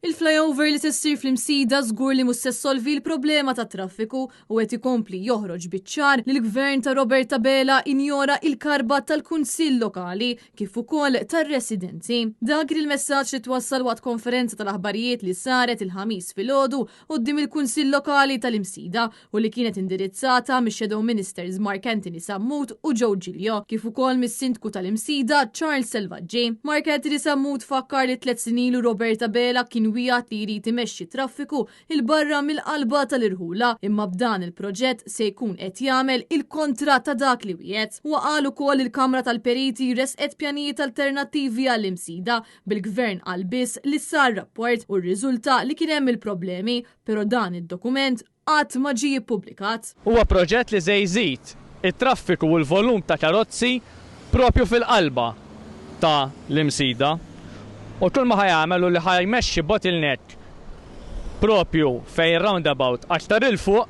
Il-flyover li se ssir fl-Imsida żgur li mhux se ssolvi l-problema tat-traffiku u qed ikompli joħroġ biċ-ċar li l-Gvern ta' Robert Abela injora il-karba tal-Kunsill Lokali kif ukoll tar-residenti. Dak kien il-messaġġ li twassal waqt konferenza tal-aħbarijiet li saret il-Ħamis filgħodu quddiem il-Kunsill Lokali tal-Imsida u li kienet indirizzata mix-Shadow Ministers Mark Anthony Sammut u Joe Giglio, kif ukoll mis-Sindku tal-Imsida Charles Selvaggi. Mark Anthony Sammut fakkar li tliet snin ilu Robert Abela kien wiegħed li jrid imexxi t-traffiku 'il barra mill-qalba tal-irħula, imma b'dan il-proġett se jkun qed jagħmel il-kontra ta' dak li wiegħed. Huwa qal ukoll li l-Kamra tal-Periti ressqet pjanijiet alternattivi għall-Imsida, bil-Gvern qal biss li sar rapport u rriżulta li kien hemm il-problemi, Pero dan id-dokument qatt ma ġie ppubblikat. Huwa proġett li se jżid it-traffiku u l-volum ta' karozzi propju fil-qalba ta' l-Imsida u kull ma ħa jagħmel hu li ħa jmexxi bottleneck propju fejn ir-roundabout aktar 'il fuq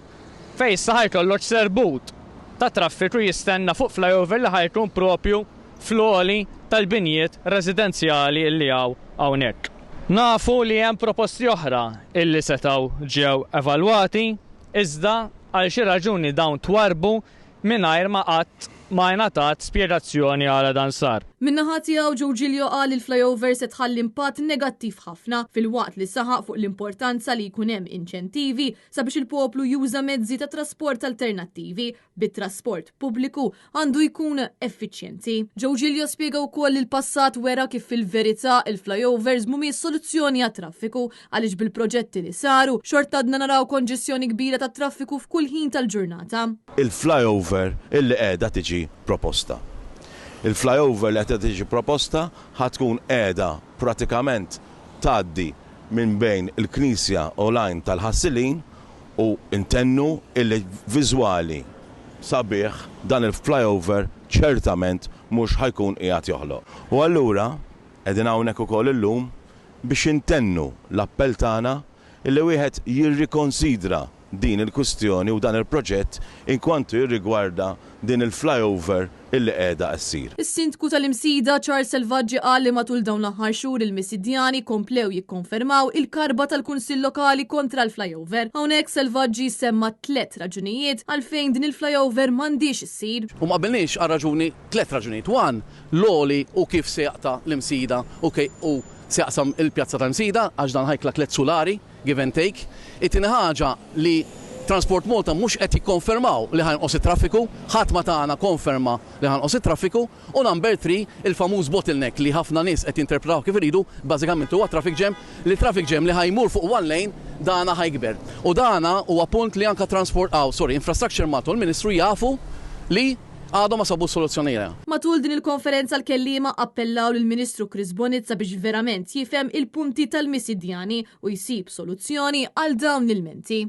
fejn issa ħa jkollok serbut ta' traffiku jistenna fuq flyover li ħa jkun propju fl-għoli tal-binjiet residenzjali li hawn hawnhekk. Nafu li hemm proposti oħra illi setgħu ġew evalwati iżda għal xi raġuni dawn twarrbu mingħajr ma qatt ma ingħatat spjegazzjoni għala dan sar. Min-naħa tiegħu Joe Giglio qal li l-flyover se tħalli impatt negattiv ħafna filwaqt li saħaq fuq l-importanza li jkun hemm inċentivi sabiex il-poplu juża mezzi ta' trasport alternattivi bit-trasport pubbliku għandu jkun effiċjenti. Joe Giglio spjega wkoll li l-passat wera kif fil-verità il-flyovers mhumiex soluzzjoni għat-traffiku għaliex bil-proġetti li saru xorta għadna naraw konġestjoni kbira tat-traffiku f'kull ħin tal-ġurnata. Il-flyover illi qiegħda tiġi proposta. Il-flyover li qiegħda tiġi proposta ħa tkun qiegħda pratikament tgħaddi minn bejn il-Knisja u l-Għajn tal-Ħassilin u ntennu illi viżwali sabiħ dan il-flyover ċertament mhux ħa jkun qiegħed joħloq. U allura qegħdin hawnhekk ukoll illum biex intennu l-appell tagħna illi wieħed jirrikonsidra din il-kwistjoni u dan il-proġett inkwantu jirrigwarda din il-flyover illi qiegħda ssir. Is-Sindku tal-Imsida, Charles Selvaggi qal li matul dawn l-aħħar xhur il-Misidjani komplew jikkonfermaw il-karba tal-Kunsill Lokali kontra l-flyover. Hawnhekk Selvaggi semma tliet raġunijiet għalfejn din il-flyover m'għandhiex issir. U ma qbilniex għal raġuni, tliet raġunijiet. One, l-għoli u kif se jaqta' l-Imsida u u se jaqsam il-pjazza tal-Imsida għax dan ħa jkla tliet sulari. give and take. It-tieni ħaġa li Transport Malta mhux qed jikkonfermaw li ħa jonqos it-traffiku, ħadd ma tana konferma li ħa jonqos it-traffiku, u number three, il-famuż bottleneck li ħafna nies qed jinterpretawh kif iridu, bażikament huwa traffic jam, li traffic jam li ħa jmur fuq one lane dana ħa jikber. U dana huwa punt li anke Transport, aw sorry, Infrastructure Malta u l-Ministru jafu li għadhom ma sabux soluzzjoni għaliha. Matul din il-konferenza l-kelliema appellaw lill-Ministru Chris Bonett sabiex verament jifhem il-punti tal-Misidjani u jsib soluzzjoni għal dawn l-ilmenti.